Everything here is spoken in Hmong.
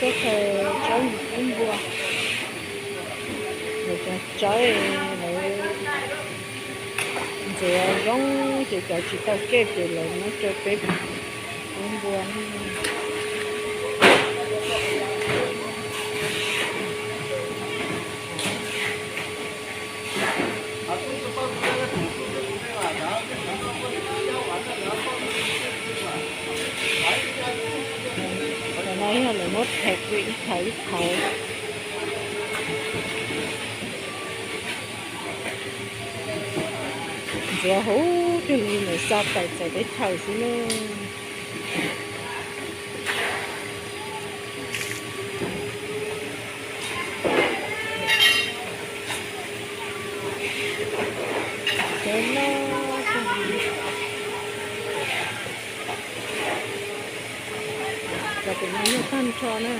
Tuaj khaws tsawb mus pub npua. Lawv cov tsawb lawv ntxuav zoo ces cov tsis tau kej ces lawv muab rau peb pub npua ne. Cov no yog lawv muab thaiv ib thaiv ib thaiv. Ntxuav huv twg li lawv xa tawm txawv teb chaws xwb ne. Cov no, cov no yog tag nrho na.